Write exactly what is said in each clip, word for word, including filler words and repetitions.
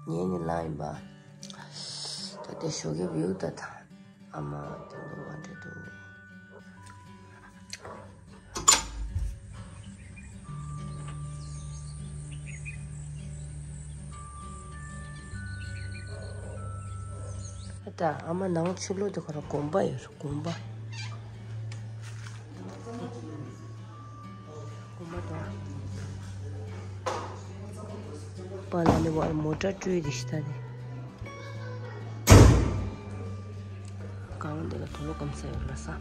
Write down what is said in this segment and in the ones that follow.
ངས་ནི་ལ་ཡིན་པ། ད་དེ་ཞོགས་ཀས་བེའུ་ད་ད། ཨ་མ་དེ་འདུག་བ་འདྲེ་འདུག་ད་ཨ་མ་ནང་ཆུ་ལོག་དེ་ཁོ་རང་གོམ་པ་ཡོད་རེད། གོམ་པ། གོམ་པ་དང་། པ་ལ་ནི་བར་མོ་ཊ་སྤྲོད་དེ་ཤི་ད་ནི། གང་འདི་ལ་དུ་ལོ་སྐམ་ས་ཡོད་ལ་ས།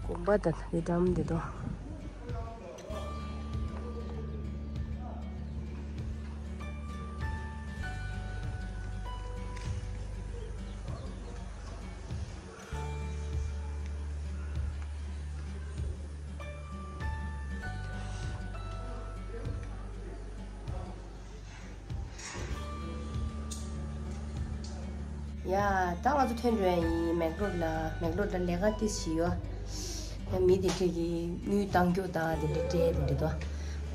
གོམ་པ་དང་འདི་འགྲམ་འདི་དོ། ཡ། ད་ང་ཚོ་ཐོན་འགྲོ་ཡ་ཡིན། མེག་ལོར་ལ། མེག་ལོར་ལ་ལས་ཀ་ཏིས་ཞིག་ཡོད། ཡ། མི་དེ་འདྲས་ཀྱི་དངུལ་བཏང་རྒྱུ་ད་དེ་འདྲས་སྤྲད་དེ་འདྲས་དོ།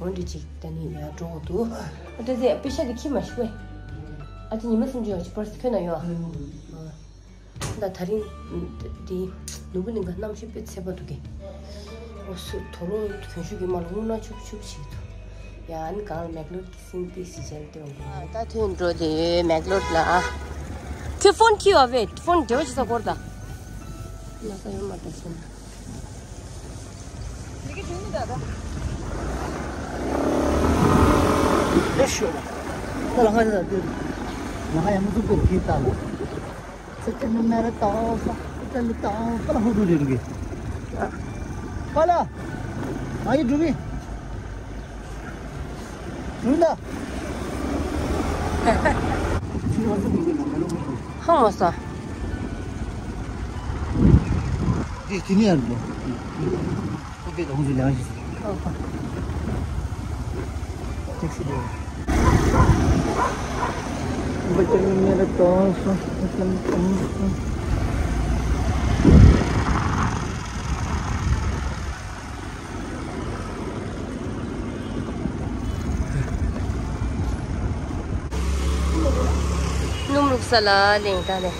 འོ་འདྲས་ཅིག་ད་ནི་ཡ་འགྲོ་འོ་འདུག་ཨ་ཏི་ཟེ་པེ་ཤ་དེ་ཁྱི་མ་ཤི་བས། ཨ་ཏི་ཉི་མ་སུམ་ཅུ་ཡོད་ཅིག་པར་སི་ཁྱོད་ན་ཡོད་ཨ། ད་ད་རིང་དེ་ནུ་བུ་ནི་ག་གནམ་གཤིས་དཔེ་ཚད་པ་འདུག་གས། འོ་སུ་དོ་རོ་གྱོན་ཤུགས་ཀྱི་མ་ལ་སྔུན་ན་ཆུབ་ཆུབ་བྱེད་འདུག་ཡ། ཨ་ནི་གང་ལ་མེག་ལོར་གྱི་སིན་ཏི་སི་ཅན་ཏེ་འོང་གི། ད་ཐོན་འགྲོ་དེ་མེག་ལོར་ལ་ཨ། ཁྱོད་ཕོན་ཁྱི་བ་བས་ཕོན་འབྲེལ་བ་ཅི་ས་སྐོར་ད། ན་ས་ཡོད་མ་ད་ཤེས་ན། ལེ་ཤོ། ད་ལ་ང་ད་དེ་ང་ཡང་མི་ཐུབ་པའི་གི་ད་ལ། ཚེ་ཚེ་ནི་མེ་ར་ཏོ་ས་ཚེ་ཚེ་ནི་ཏོ་པ་ལ་ཧུ་རུ་རེ་རུ་གི། པ་ལ། ང་ཡི་འགྲོ་གི། འགྲོ་ད། ཧང་བ་ས། དེ་དེ་ནི་ཡར་འགྲོ། ཁོ་པའི་དོང་དུ་ལངས་ཤིག་ཨོ་ཧོ། ཊེག་སི་དེ། འབའ་ཅན་ནི་མེ་ར་ཏོ་སོང་། འབའ་ཅན་ཏོ་སོང་། སྣུམ་བླུགས་ས་ལ་ལེན་ད་ལེ།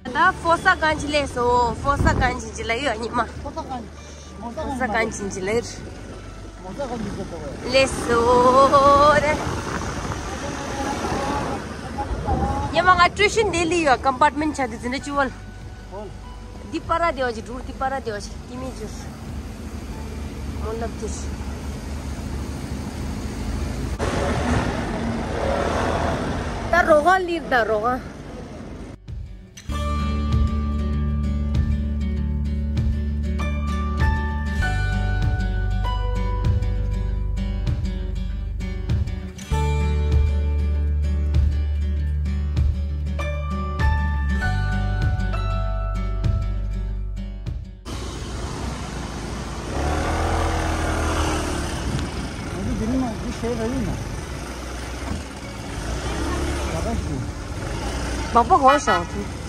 ད་ཕོ་ས་གན་ཇི་ལས་སོ། ཕོ་ས་གན་ཇི་ཇི་ལ་ཡོད་ཉི་མ། ཕོ་ས་གན་ཇི། ཕོ་ས་གན་ཇི་ཇི་ལ་ཡོད། ཕོ་ས་གན་ཇི་ཇི་ལ་ཡོད། ལས་སོ་རེ། ཉི་མ་ང་ཀྲུ་ཤིན་ལྡི་ལི་ཡོད། ཀམ་པར་ཊི་མེན་ཊི་ཆ་དེ་འཛིན་གྲྭ་བཅུ་བ་ལ། འདི་པ་ར་དེ་བ་ཅིག་འགྲུར། འདི་པ་ར་དེ་བ་ཅིག་ཀི་མི་ཇུས། མོ་ལབ་ཏིས། ད་རོ་ག་ལིར་ད་རོ་ག། མག་པ་གོ་ཤག་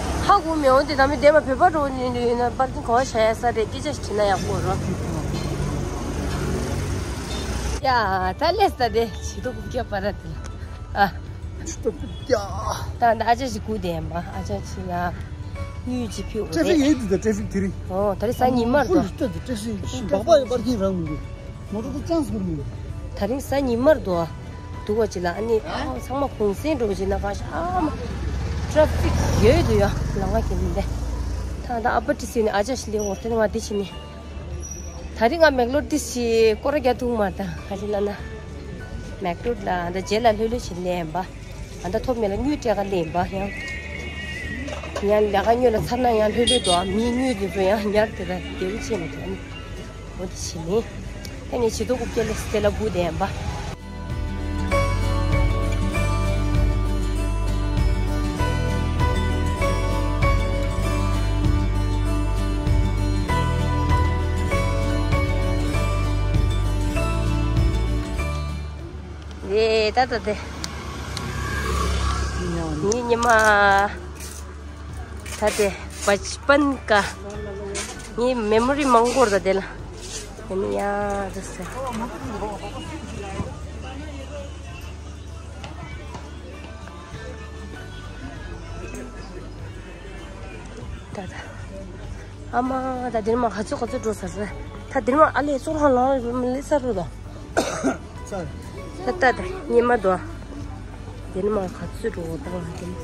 ཧ་གོ་མི་འོང་དེ་དམ་པའི་དེ་མ་བོད་པ་འགྲོ་ནི་ཡོད་ན་པར་ཀིང་ག་བ་བཞག་ཡ་ས་རེད། སྐད་ཆ་ཞིག་དྲིས་ན་ཡག་པོ་རོ། ཡ་ད་ལས་ས་དེ་ཇེ་མཐོ་དགུ་བརྒྱ་པར་ར་དེ་ལ་ཨ། ཇེ་མཐོ་དགུ་བརྒྱ། ད་ད་ཨ་ཅག་ཞིག་སྒུག་བསྡད་ཡིན་པ། ཨ་ཅག་ཞིག་ལ་དངུལ་ཅིག་ཕུལ་དགོས་ཊེ་ཧྥིག་རེད། ཡོད་དུས་ད་ཊེ་ཧྥིག་དེ་རིང་། ཨོ་ད་རིང་གཟའ་ཉི་མར་འགྲོ། ཧྥུལ་ཊེ་ཊེ་ཧྥིག་ཞིག་སྦག་སྦག་ཡོད། པར་ཀིང་རག་མི་འདུག་མོ་ཊ་ད་ཅང་སུ་རུ་མི་འདུག་ད་རིང་གཟའ་ཉི་མར་འགྲོ། འདུག་པ་ཅིག་ལ་ཨ་ནི་ཨ་ཚང་མ་གུང་སེང་འགྲོ་བ་ཅིག་ན་གང་ཤ་ཨ་མ་ཊེ་ཧྥིག་ཡོད་འདུག་ཡ། ལ་ང་གི་མི་འདས། ད་ད་ཨ་པ་ཊི་སི་ནི་ཨ་ཅག་ཞིག་ལས་འོར་ཏེ་ང་འདི་ཕྱིན་ནི། ད་རིང་ང་མེག་ལོར་ཏི་ཞིག་སྐོར་རྒྱག་ཐུབ་མ་ད་ག་ཅི་ལ་ན། མེག་ལོར་ལ་ད་རྗེས་ལ་ལྷོད་ལྷོད་ཞིག་ལེན་པ། ཨ་ད་ཐོབ་མེད་ལ་དངུལ་སྤྲད་ག་ལེན་པ་ཡང་། ཡང་ལས་ཀ་དངུལ་ལ་ཚར་ན་ཡང་ལྷོད་ལྷོད་དོ་མི་དངུལ་དེ་ཚོ་ཡང་ཉར་དེ་ད་དེ་རུ་ཆེ་མི་ཐུབ་ཨ་ནི། འོ་དེ་བྱས་ནས། ད་ངས་ཇེ་མཐོ་དགུ་བརྒྱ་སླེབས་སྟེ་ལ་སྒུག་བསྡད་ཡིན་པ། རེད་ད་ད་དེ། ངའི་ཉི་མ། ད་དེ་བཅཔན་ཀ་ངའི་མེ་མོ་རི་མང་པོ་རེད་ད་དེ་ལ། ཡིན་ཡ་དེ་སེ། ད་ད། ཨ་མ་ད་དེ་ནི་མ་ག་ཚོད་ག་ཚོད་འགྲོ་ས་རེད། ད་དེ་ནི་མ་ཨ་ལས་ཙོག་ལྷང་ལྷང་ལས་ས་རུ་ད། ད་ལྟ་དེ་ཉི་མ་དོ། དེ་ནི་མ་ག་ཚོད་འགྲོ་བ་དང་དེ་ནི།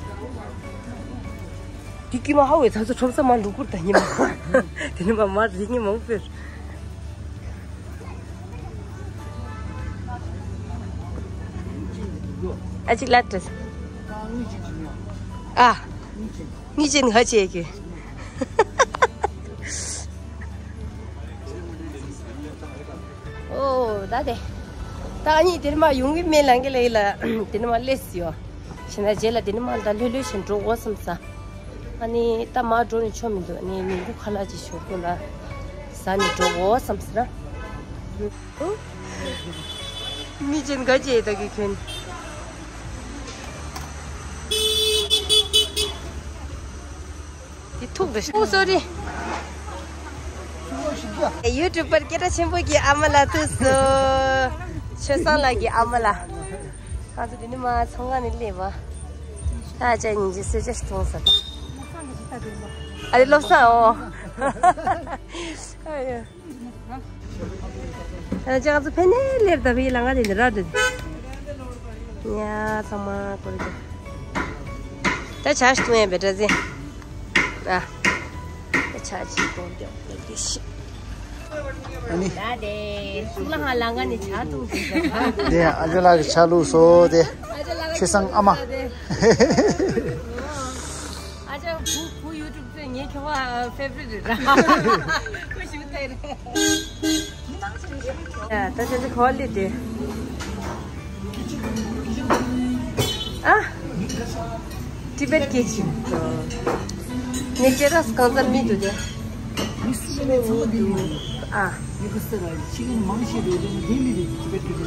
དེ་ཀི་མ་ཧ་བའི་ཚ་ཚོད་ཁྲོམ་ས་མ་འགྲོ་ཁུར་དང་ཉི་མ། དེ་ནི་མ་མ་རིག་ཉི་མང་པོར། ཨ་ཅིག་ལ་ཏྲེས། ཨ། ངས་ཅན་ཧ་ཅེ་གི། ཨོ་ད་དེ། ད་ཨ་ནི་དེར་མ་ཡོང་གི་མེད་ལང་གི་ལ་ཡི་ལ་དེར་མ་སླེབས་ཡོད། ཤི་ན་རྗེས་ལ་དེར་མ་ད་ལྷོད་ལྷོད་བཞིན་འགྲོ་དགོས་བསམ་ས། ཨ་ནི་ད་མ་འགྲོ་ནས་ཆོ་མི་འདུག་ཨ་ནི་ཉིན་གུང་ཁ་ལག་ཅིག་ཞོགས་པ་ལ་ཟ་ནས་འགྲོ་དགོས་བསམ་ས་ར། མི་ཅན་ག་ཅེ་ད་གི་ཁྱོད། དེ་ཐུག་རེ། ཨོ་སོ་རི། ཡུ་ཊུབ་པར་སྐད་གྲགས་ཆེན་པོ་གི་ཨ་མ་ལགས་ཐུག་སོང་། ཆོས་བཟང་ལགས་ཀྱི་ཨ་མ་ལགས། ང་ཚོ་དེ་ནི་མ་ཚང་ང་ནི་སླེབས་པ། ད་ཅག་ཉིན་གྱི་གསོལ་ཇ་ཞིག་འཐུང་ས་ད། ཨ་རེ་བློ་བཟང་ཨོ། ཨ་ཡ། ཨ་ཅག་ང་ཚོ་ཕན་ནས་སླེབས་ད་བི་ལ་ང་དེ་ནི་ར་དེ། ཡ་ཚང་མ་སྐོར་གྱི། ད་ཇ་ཞིག་འཐུང་ཡ་བེ་ཏྲ་ཟེ། ད་ཆ་ཅིག་གཏོང་རྒྱབ་ལ་དེ་ཤི། ཨ་ནི། ད་དེ་ཤུགས་ལ་ཧ་ལ་ང་ནི་ཆ་ཐུང་ཞིག་ད། དེ་ཨ་ཅག་ལགས་ཀྱི་ཆ་ལུགས་སོ་དེ། ཨ་ཅག་ལགས་ཆོས་སང་ཨ་མ། ཨ་ཅག་བུ་བུ་ཡུ་ཊུབ་ཚོས་ངའི་ཁྱོ་ག་ཕེ་ཝ་རི་ཊི་རེད་ར། ཁོ་ཞུ་ཐལ་རེད། ད་ཅི་ཅི་ཧོ་ལི་ཌེ། ཨ། ཊི་བེཊ་ཀི་ཅན། ངས་ཅེ་ར་སི་གང་ཙམ་མི་འདུག་དེ། ཨ།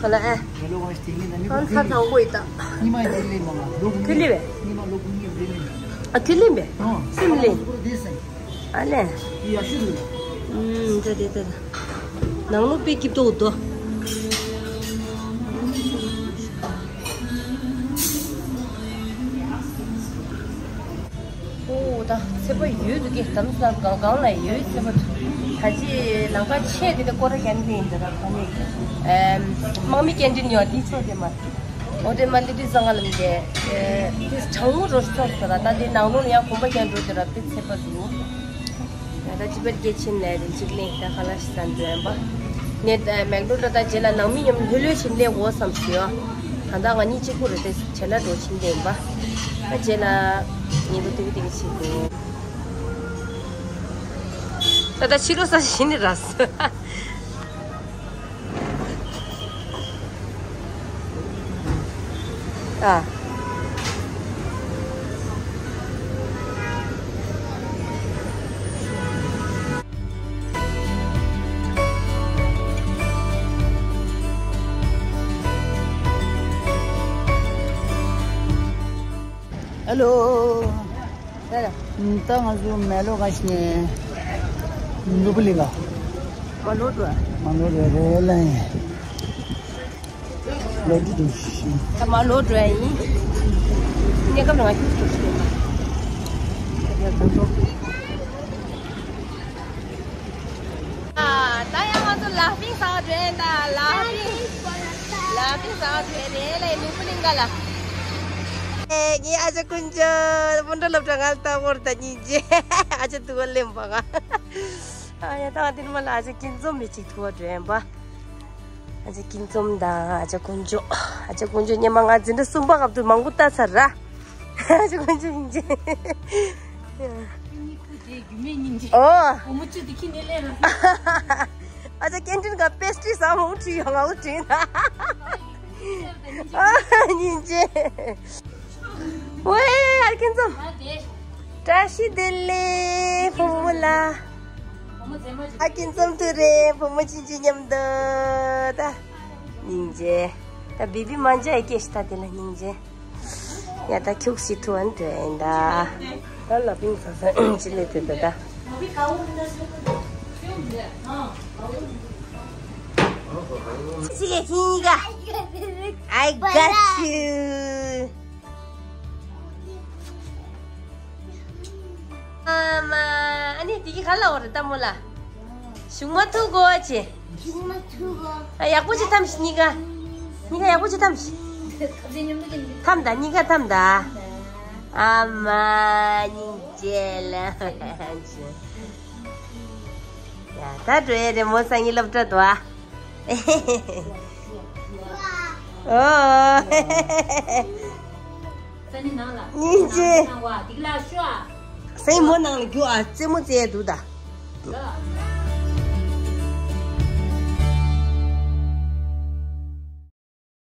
ཁ་ལ་ཨེ། ཁང་ཚ་དང་པོ་ཡིན་ད། ཐུ་ལི་བས། ཨ་ཐུ་ལི་བས། སིམ་ལི། ཨ་ལས། ཨུམ། ད་དེ་ད་ད། ནང་ལོགས་དཔེ་སྐྱིད་པོ་འདུག་ཨོ་ད་ཚེ་པ་ཡོད་འདུག་གི། དམ་ས་གང་གང་ལ་ཡོད་ཚེ་པ་འདུག་ད་ཅི་ལམ་ཁ་ཆེ་དེ་ད་སྐོར་ར་གན་དེ་ཡིན་ད་ར། ད་ནི་དམག་མི་སྐྱེལ་འདྲེན་ཡོད་དེ་ཚོ་དེ་མ། འོ་དེ་མ་ལི་དུས་སང་ང་ལམ་གྱི་དེ་གྲང་མོ་རོ་ཤོར་སོང་ར། ད་དེ་ནང་ལོགས་ལ་ཡང་གོམ་པ་རྒྱག་འགྲོ་དེ་ར་དཔེ་ཚེ་པ་འདུག་ད་ཅི་པར་སྐྱེ་ཆེན་ལས་རིན་གཅིག་ལེན་ད་ཁ་ལ་ཤི་ས་འདྲ་ཡིན་པ། ནས་མེག་ཌོ་ནལ་ད་རྗེས་ལ་ནང་མི་མཉམ་ལྷོད་ལྷོད་ཕྱིན་ལས་འོ་བསམ་སོང་། ད་ལྟ་ང་གཉིས་གཅིག་པུ་རེད་དེ་བྱེད་ལ་འགྲོ་ཕྱིན་ལས་ཡིན་པ། ད་རྗེས་ལ་ཉིན་གུང་ཏིག་ཏིག་ཕྱིན་དགོས། ད་ད་ཕྱི་ལོགས་ས་ཞིག་ནི་ར། ཨ། ཧེ་ལོ། ད་ང་ཚོ་མེ་ལོ་ག་ཤི་ནས་ནུབ་ལི་ག་མ་ལོ་འགྲོ། མ་ལོ་འགྲོ་རེད་ལ། ལོ་འདི་འདུག་ཤི། ད་མ་ལོ་འགྲོ་ཡ་ཡིན། གནས་སྐབས་ལ་ང་ཁྱུག་ཁྱུག་ཤི། ད་ཡང་ང་ཚོ་ལ་ཕིང་ཟ་བ་འགྲོ་ཡིན་ད། ལ་ཕིང་། ལ་ཕིང་ཟ་བ་འགྲོ་ཡིན་རེད་ལ་ནུབ་ལི་ག་ལ། ངའི་ཨ་ཅག་དཀོན་མཆོག་སྤུན་གྲོགས་སློབ་གྲྭ་ང་ལྟ་བོར་ད་སྙིང་རྗེ། ཨ་ཅག་ཐུག་པ་ལེན་པ་ང་། ཨ་ཡ་ད་དེ་ནི་མ་ལ་ཨ་ཅག་སྐྱིད་འཛོམས་མི་གཅིག་ཐུག་པ་འགྲོ་ཡིན་པ། ཨ་ཅག་སྐྱིད་འཛོམས་དང་ཨ་ཅག་དཀོན་མཆོག་ཨ་ཅག་དཀོན་མཆོག་སྔོན་མ་ང་འཛིན་གྲྭ་གསུམ་པ་སྐབས་དུས་མང་པོ་ལྟ་ཚར་ར། ཨ་ཅག་དཀོན་མཆོག་སྙིང་རྗེ། ཨོ། ཨ་ཅག་ཀེན་ཊིན་ག་པེ་སི་ཊི་རི་ཟ་མོ་ཁྲིད་ཡོང་ང་ལོ་དྲན་ན། ཨ་སྙིང་རྗེ། ཝེ་ཨ་སྐྱིད་འཛོམས། བཀྲ་ཤིས་བདེ་ལེགས་བུ་མོ་ལ། ཨ་སྐྱིད་འཛོམས་ཐུག་རེད་བུ་མོ་ཆུང་ཆུང་མཉམ་དུ་ད། སྙིང་རྗེ། ད་བི་བི་མ་འཇའ་ཡི་སྐད་ཤི་ད་དེ་ལ་སྙིང་རྗེ། ཡ་ད་ཁྱུག་ཤི་ཐུག་ཨན་དུ་ཨན་ད། ད་ལ་པིང་ས་ས་ཅི་ལེ་དེ་ད་ད། ཅི་ལེ་ཧིང་ག I got you. ཨ་མ། ཨ་ནི་དེ་གི་ག་ལ་འོ་རེ་ད་མོ་ལ། གཞུག་མ་ཐུག་གོ་ཅེ། གཞུག་མ་ཐུག་གོ། ཨ་ཡག་པོ་ཅིག་ཐམས་ཤིག་གཉིས་ཀ། གཉིས་ཀ་ཡག་པོ་ཅིག་ཐམས་ཤིག་ཐམས་ད་གཉིས་ཀ་ཐམས་ད། ཨ་མ་སྙིང་རྗེ་ལ། ཡ་ད་འགྲོ་ཡ་རེད་མོ་སང་ཉིན་སློབ་གྲྭ་དུ་ཨ། ཨོ། སང་ཉིན་ནང་ལ་སྙིང་རྗེ། སང་ཉིན་མོ་ནང་ལ་རྒྱུ་ཨ་རྩེད་མོ་རྩེ་ཡ་འདུག་ད།